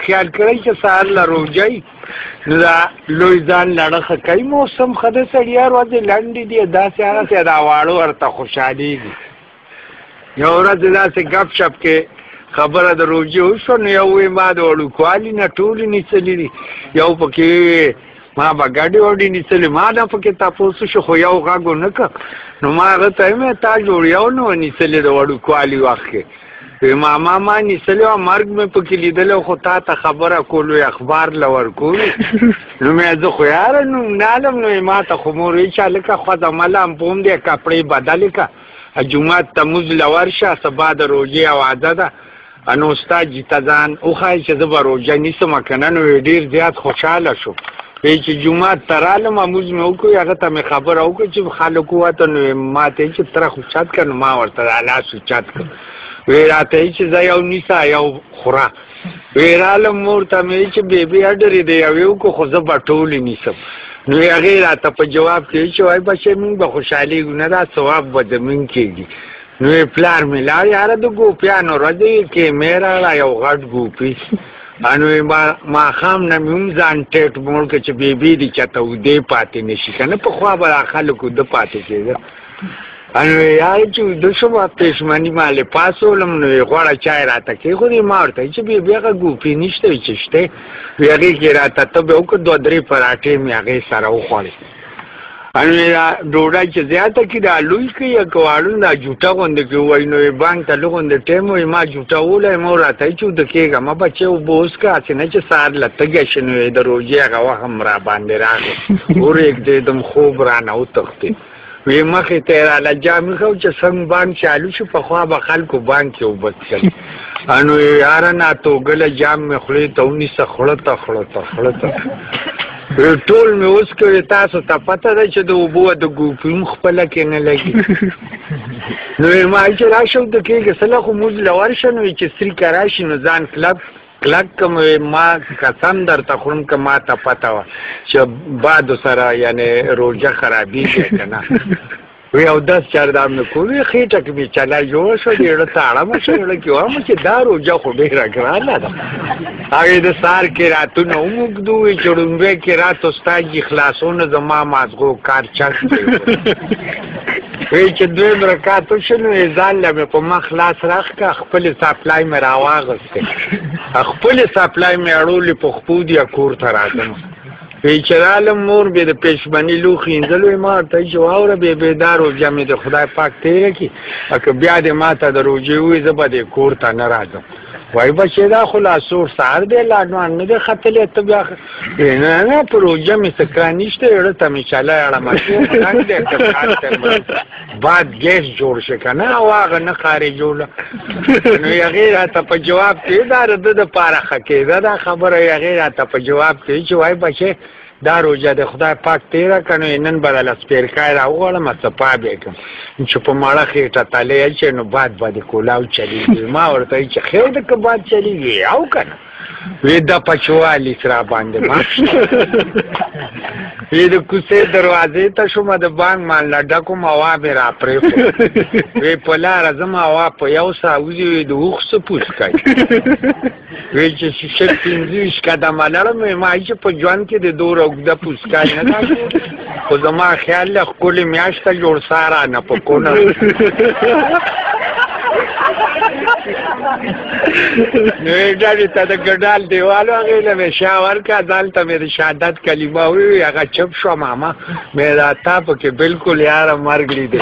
خیال کړی چې سهار له روژه نو دا لوی ځان لړخه کوي. موسم ښه دی سړیه، ورځې لنډې دي، داسې هغسې دا واړه ورته خوشحالېږي. یو ورځ داسې ګپ شپ کې خبره د روژې وشوه، نو یو وایي ما د وړوکوالي نه ټولې نیسلې دي، یو پکې وویل ما به ګډې وډې نیسلې. ما نه پکې تپوس وشو خو یو غږ ونه کړ. نو ما هغه ته وویل تا جوړ یو نه وه نیسلې د وړوکوالي وخت کې؟ وی ماما ما نیسلې وه، مرګ مې پکې لیدلی خو تا ته خبره کولو اخبار له ورکولو. نو مې زه خو یاره نوم نه علم. نو ما ته خو مور ویل چې هلکه خوځه مه لامبوم دی، کپړې بدلې کړه، جومات ته مونځ له ورشه، سبا د روژې اوازه ده، نو استاد جي ته ځان وښایه چې زه به روژه نیسم که نه. نو ډېر زیات خوشحاله شو. وی چې جومات ته رالم مونځ مې وکړو، هغه ته مې خبره وکړه چې خلک ووته. نو ما ته یې چې تره اوچت کړه، نو ما ورته دا لاس اوچت کړ. وی راته یې چې زه یو نیسه یو خوره. وی رالم مور ته مې چې بیبي اډرې دی یوې وکړو خو زه به ټولې نیسم. نو هغې راته په جواب کې چې وایي بچی موږ به خوشحالېږو نه، دا ثواب به زموږ کېږي. نو یې پلار مې لاړ، یاره د ګوپیانو ورځې کې مې راړه یو غټ ګوپي. نو ماښام نه مې هم ځان ټیټ موړ کړ چې بیبي دې چاته اودې پاتې نه شي، که نه پخوا به دا خلک اوده پاتې کېده. نو یار چې اوده شوم پېشمني ما له پاڅولم، نو یې غوړه چای راته کېښودې. ما ورته چې بیبي هغه ګوپي نشته چې شته. وی هغې کې راته تبه وکړه، دوه درې پراټې مې هغې سره وخوړې. نو دا ډوډۍ چې زیاته کړي دا لوی کړي یا که واړه دا جوټه غوندې کړي وایي. نو یې بانک ته لږ غوندې ټایم وایي، ما جوټه وولې، مور راته چې اوده کېږه مه بچې اوبه وڅښه، هسې نه چې سهار له تږی شي. نو یې د روژې هغه وهم را باندې راغی، ورېږدېدم، خوب رانه وتښتېد. وی مخې ته یې راله جام ایښی چې څنګه بانک چالو شو، پخوا به خلکو بانک کې اوبه څښلې. نو یاره ناتوګله جام مې خولې ته ونیسه، خوله ته خوله ته خوله ته ټول مې اوس کړې. تاسو ته پته ده چې د اوبو د ګوپي هم خپله کې نه لګي. نو ما چې راشه اوده کېږه سله خو مونځ له ورشه. نو چې ستریکه راشي نو ځان کلک کلک کم. ما قسم درته خورم که ما ته پته وه چې بادو سره یعنې روژه خرابېږي که نه. وی اودس چردام مې کوي، خېټه کې مې چلا جوړه شوه، د زړه تاړه مه شوه، زړه کې وایم چې دا روژه خو ډېره ګرانه ده. هغې د سهار قراتونه هم اوږدو وي چې ړومبی قرات استاد جي خلاصونه زما مازغو کار چرخ دی. وی چې دویم رکعت وشو نو یې ځان له مې په مخ لاس راښکه، خپلې سپلای مې راواغستې، خپلې سپلای مې اړولې په خپو دي، کور ته راځم. وی چې رالم مور بې د پېشمني لوښي اینځلو. ما ورته چې واوره بې دا روژه مې د خدای پاک تېره کړي، که بیا دې ما ته د روژې ووایي زه به دې کور ته نه راځم. وایي بچې دا خو لا سوړ سهار دی، لا ډوان نه دی ختلی، ته بیا نه نه په روژه مې څه کار نشته، زړه ته مې چلی اړمه رنګ دی که کار ته باد ګیس جوړ شي که نه او هغه نه خارجوله. نو هغې راته په جواب کې دا د ده دپاره ښه کېده دا خبره. هغې راته په جواب کې چې وایي بچې دا روژه د خدای پاک تېره کړه، نو یې نن به له سپېرکای راوغواړم صفا به یې کړم، چې په مړه خېټه تلې اچوې نو باد به د کولاو چلېږي. ما ورته ویل چې خیر دی که باد چلېږي او که نه. وی دا پچوالي را باندې ما وی د کوڅې دروازې ته شوم، د بانک مان له ډکو هوا مې را پرېښود. وی په لاره ځم هوا په یو سا وځي، وی د اوښ څه پوس کوي. وی چې شل 25 قدمه لړم، وی ما چې په ژوند کې د دومره اوږده پوسکای نه ده، خو زما خیال له ښکلې میاشته جوړ سا رانه په کونه. نو یې ډډې ته د ګډال دیوال هغې له مې شا ورکړه، دلته مې د شهادت کلمه وویل. هغه چپ شوه، ماما مې دا تا پکې بلکل یاره مرګ لیدی.